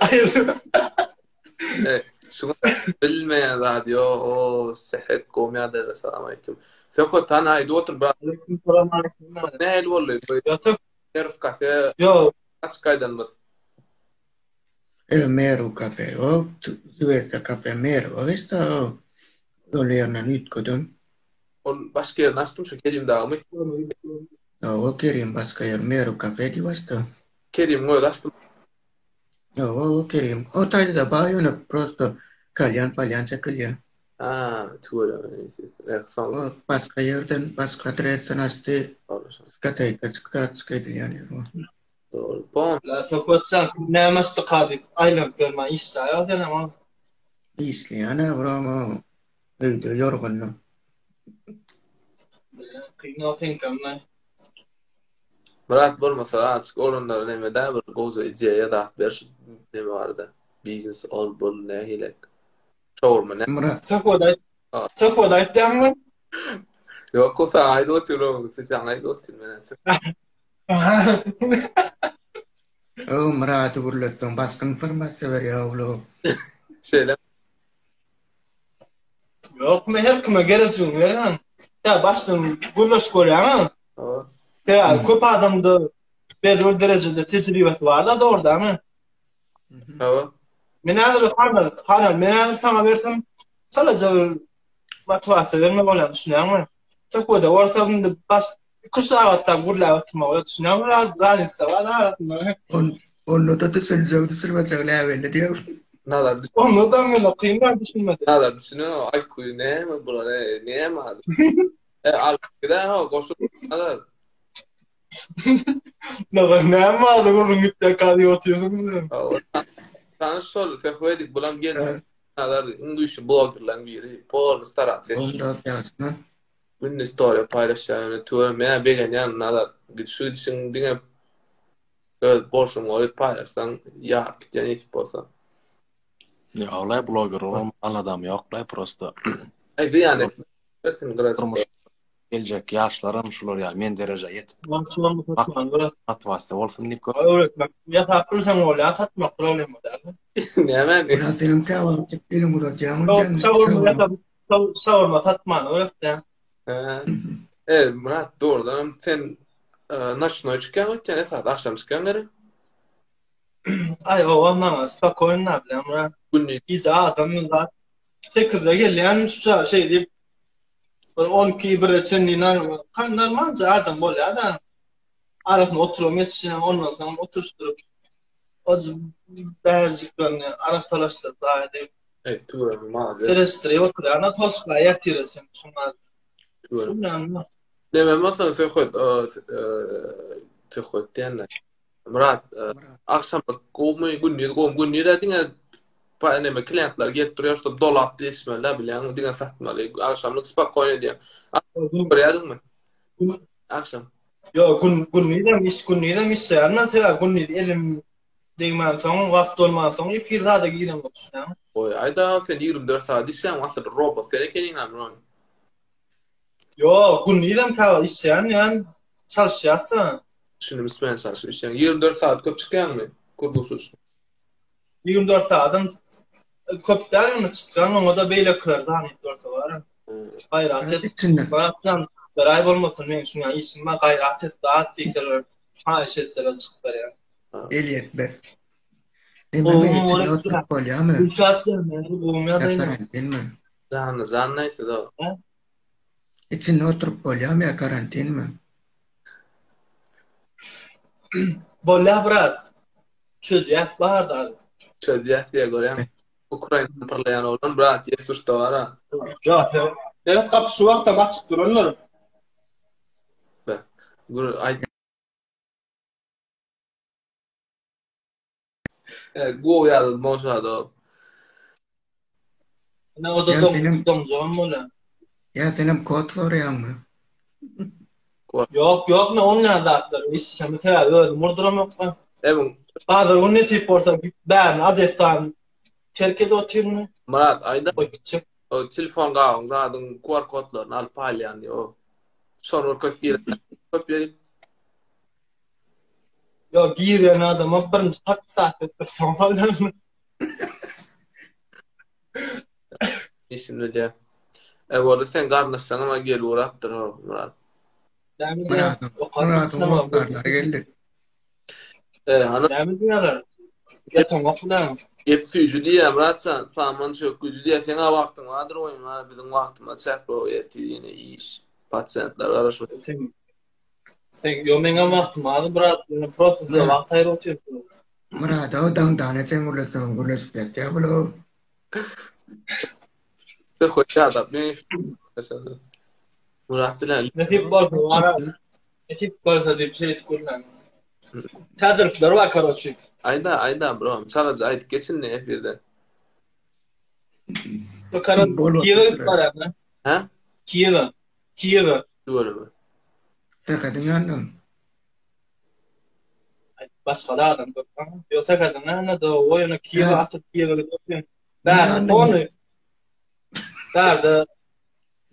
Aýry. E, şu bilmeýän zat ýok. O, Sähet gowy ýagdaýda, salam aleýkum. Söhbet han aýdyp otur brat. Aleýkum salam aleýkum. Nähili boldy? Ýa söh. Serf kafe. Ýok. Açyk gaýdanymyz. E, Meru kafe ýok. Zvezda kafe Meru geçdi. Ol ýerinden üýtgedem. Ol başga ýerini açdym şu Kerim dagymy? Ýok, Kerim başga ýer Meru kafe diýip açdy. Kerimiň özi açdy. Ýok, o Kerim. O taýda-da bar ýöne prosto kalýan palýan çekilýär. Ha, tüweleme. Soň O başga ýerden, başga adresden açdy. Diskoteka çyk edilýän ýer o. Dogry. Bom. La Söhbetjan kim näme açdyka diýip aýlanyp ýörmän işläýä senem o. Işleýän-ä buram o öýde ýorganda. Kyn o seňkem la. Myrat bolmasa azajyk oglanlara neme-dä bir gowja ideýa zat ber şu neme barada. Biznes ol bul nähilek. Şowurma nä? Myrat. Söhbet aýt. Söhbet aýtýaňmy? Ýok, o saňa aýdyp otyr, o siz saňa aýdyp otyr, men O Myrady gürletseň başga informasiýa berýär oglu. Şeýle. Ýok, men her kime gerejigini berýän. Ýa başdan gürleşip görýäň. Ýa köp adamda belli bir derejede tejribesi bar-da, dogry dälmi? Hawa. Men häzir Hanal, Hanal, men häzir saňa bersem, çalaja bir motiwasiýa berme bolýar, düşünýäňmi? Söhbede bolsa indi baş 2-3 sagatlap gürläp oturmak bolýar, düşünýäňmi? Raznica bar arasynda. Onda-da düşünjek, düşünmejek näbelli diýip. Nazar Onda da men okayım ben düşünmedim. Nazar düşünen o IQ näme bular e, näme adı? E al gider o goşul Nazar. Nazar näme adı gürrüň gitdi kazy otyrsyň. Tanyş şol söhbet edip bulam gel. Nazar iň güýçli blogerleriň biri. Polny starats. Onda ýaşma. Günde story paýlaşýar ýöne tüweleme men begenýän Nazar. Şu gidişiň diňe Öz bolşuň goýup paýlaşsaň ýaryp gitýär nesip bolsa. Ýoglaý bloger olam aladam ýoklaý prosta. Aý zyýan etmez. Bersin gyraçyk. Durmuş geljek ýaşlaram şular ýaly men derejä ýetip motiwasiýa bolsun diýip gör. Öwretmek ýasap bilseň bolýar satmak problema däl. Näme? Biraz senem käwagt eliňi uzatýaň öýdýän. Şawurma ýasap şawurma satmany öwretýän. E, Murat, dogrudanam sen noçnoý çykýaň öýtýän esasy agşam çykýaň gerek? Aý, owa maňa spokoýno bilen Murat. Gündiz gije adam zat 8-de gelýän şu şeý diýip bir 12 1-e çenli normalja adam bolýar-da. Arasynda oturam ýetişýän, ondan soň oturyşdyryp o bäjiklerini arassalaşdyryp dagy diýip. Ey, tüweleme, malades. Sereşdirip oturýan, toşla ýatyr sen şuňa. Tüweleme. Näme bolsa söhbet, söhbet diýenler. Murat, agşamlyk gowmy, gündiz gowmy? Gündiz diňe näme klientler gelip durýar, şo dolap diýişmeli, bilýäňmi, diňe satmaly. Agşamlyk spokoýno diýen. Görýärdiňmi? Agşam. Ýok, gün gündizem iş, gündizem işleýän men, sebäbi gündiz elim degmänsoň, wagt bolmansoň efir zada giremok düşünýäňmi? Goý, aýda sen 24 sagat işleýäň, asyl robot sen ekeniň ha Murat. Ýok, gündizem käwagt işleýän, ýan çalyşýas-da. Düşündim, ismän çalşyp işleýäň. 24 sagat köp çykýaňmy kruglosutçny? 24 sagadyň köp däl ýöne çykýan, oňa-da beýlekiler zanyp görse bar. Gaýrat et. Muratjan, beraý bolmasyn, meň şuňa işim bar, gaýrat et, zat diýseler, haýyş etseler çykyp berýän. El ýetmez. Neme içinde oturyp bolýarmy? Gülşat jan, men gowumy ýa-da Karantinmi? Janly jan näýse o. Içinde oturyp bolýarmy ýa karantinmi? Bolýar brat. Çözýäs bar zady. Çözýäs diýä görýäň. Ukrainany pyrlaýan oglan brat ýes bara. Ýa seret gapy şu wagtam açyk durandyr. Be. Gür aýt. E, gowy ýazyp bolşady. Ine o da doňjagam bolýar. Ýa senem kod soraýaňmy? Ýok, ýok, men onýan zatlar işçemi sebäbi özüm urduramok. Emin. Bazar gün nesip bolsa bärini Odessany terk edip otyryn. Myrat, aýda. Goý gitjek. O telefon gabyň zadyň QR kodlaryny alyp paýlaýan diýip. Şony bir köp ýeri köp ýeri. Ýok, girýän adama birinji podpisat etdir, soň salýan. Işim bilýär. E boldy sen garyndaşlaryňam gelip ugrapdyr ho Myrat. Näme diýýär? Myradyň, Myradyň hossarlary geldi. E hany Näme diýýärler? Ýataňok bilen. Gep süýji diýýär Myratjan, saman çök güýji diýýär. Seň-ä wagtyň bardyr oýun bar, biziň wagtymyz çäkli o ertir ýene iş, pasiýentler garaşyp. Sen Sen ýo meňem wagtym az brat, ýöne prosta size wagt aýryp otyrsyňyz. Myrada daňdana çen gürleseň gürleşip ýatýar bul. Söhbet ýadap men Murat bilen Nesip bolsa wara. Nesip bolsa diýip şeýdip gürläň. Täzelikler bar karoçi. Aýda aýda bro, çalaja aýdyp geç indi efirde. Bu kara Kiýewe gidip barýar. Hä? Kiýewe. Kiýewe. Tüweleme. Sakadyň ýanyna. Başga-da adam köp. Ýok, Sakadyň ýanyna da, o ýöne Kiýewe atyp Kiýewe gidip otyryn. Bärde ony. Bärde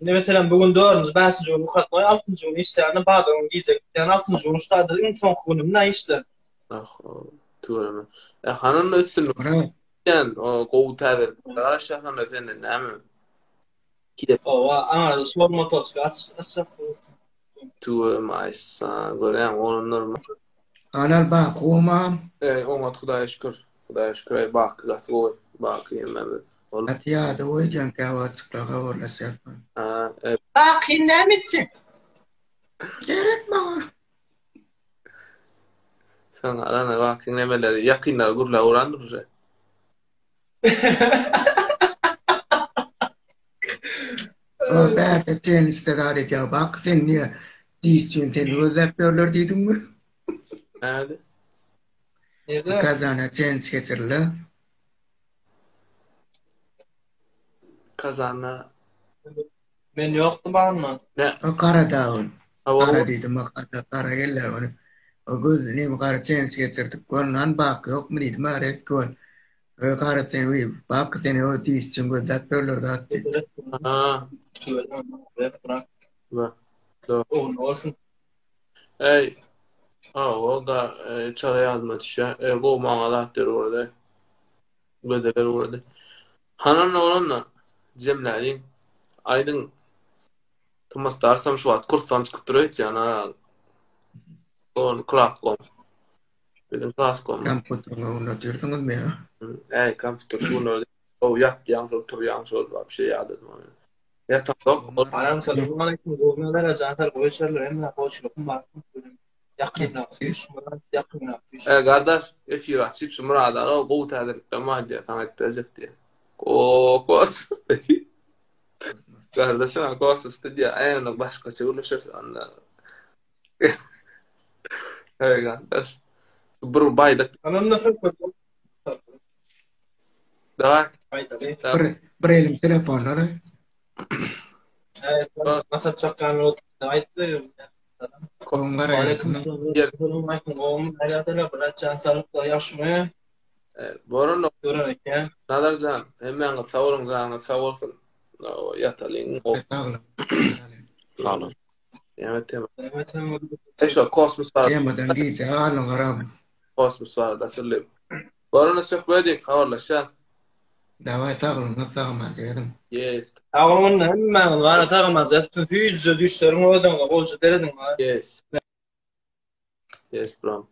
Indi meselem bu gün dördünji, bäşinji gün wyhatnoý, altynjy gün işleýän, bazar gün gije gitýän, altynjy gün ştada iň soňky günüm nä işler. Ah, tüweleme. E, hananda üstünlik. Sen o gowy täzelikler garaşýas onda senden näme? Owa, aňarda şorma toçka aç, açjak. Tüweleme aýtsa, görýäň, oglanlar. Anal Bakuwam. Eý, oňat Hudaýa şükür. Hudaýa şükür, eý, Baky gaty gowy. Baky hemmämiz. Ol. Gaty ýadaw öýdýän käwagtjyklar habarlaşýas. Ha, e. Baky näme etjek? Gerek maňa. Sen arana Bakyň nemeleri ýakynlary gürläp urandyr uje. O bärde çenişde zat edýär. Bak sen niýe diş üçin seni gözläp ýörler diýdiňmi? Näde? Nirde? Kazana çenç geçirildi. Kazana. Men ýokdum agynda. Ne? O gara dagyn. Hawa. Gara diýdim, o gara, gara geldi ony. O göz neme gara çenç geçirdik. Görünan bak ýokmy diýdim, ha reski bol. Ö gara sen uý, bak seni o diş üçin gözläp ýörler zat diýdi. Ha. Ba. Do. Ugruna bolsun. Eý. Hawa, da, e, çala ýadyma düşýär. E, gowy maňa zat ber ugrady. Gözeler ugrady. Hany onda bolanda jemläliň. Aýdyň. Tomas Darsam şu wagt kursdan çykyp dur öýtýän ha. On klaskom. Biziň klaskom. Kompýuteriň öňünde otyrsyňyzmy ýa? Äý, kompýuter şu günlerde gowy ýatýaň şol turýaň şol wapşe ýadadym ony. Ýatamzok. Aram salam aleýkum gowy nazar jan sag goýçarlar hemme gowçulykmy bar ýakynda ýakynda E gardaş efir açyp şu Murada o gowy täzelikler bar diýýär saňa aýdyp berjek diýýär. O kosmosda. Gardaş ha kosmosda diýýär. Aý onda başgaça gürleşeris onda. Eý gardaş. Bir baýdak. Anam nasıl Daway. Aýdaly. Bir, bir elim telefonda da. Evet, nasıl çakgan oturdy aýtdy. Gowyň garaýasyny. Gowyň garaýasyny bir can salyklar ýagşymy? Boran Gören eken. Nazarjan, hemmäňiz sag boluň, janyňyz sag bolsun. Ýatalyň. Sag boluň. Sag boluň. Näme tema? Näme tema? E şo kosmos barada. Temadan gijä galyň garam. Kosmos barada açyldy. Barana söhbet edik, habarlaşýas. Daway saglygyňyz sag-amanja ýatyň. Yes. Sag boluň hemmäňiz gara sag-amanja ýatyp süýjüje düýşleriň özüňize gowja serediň. Yes. Yes bro.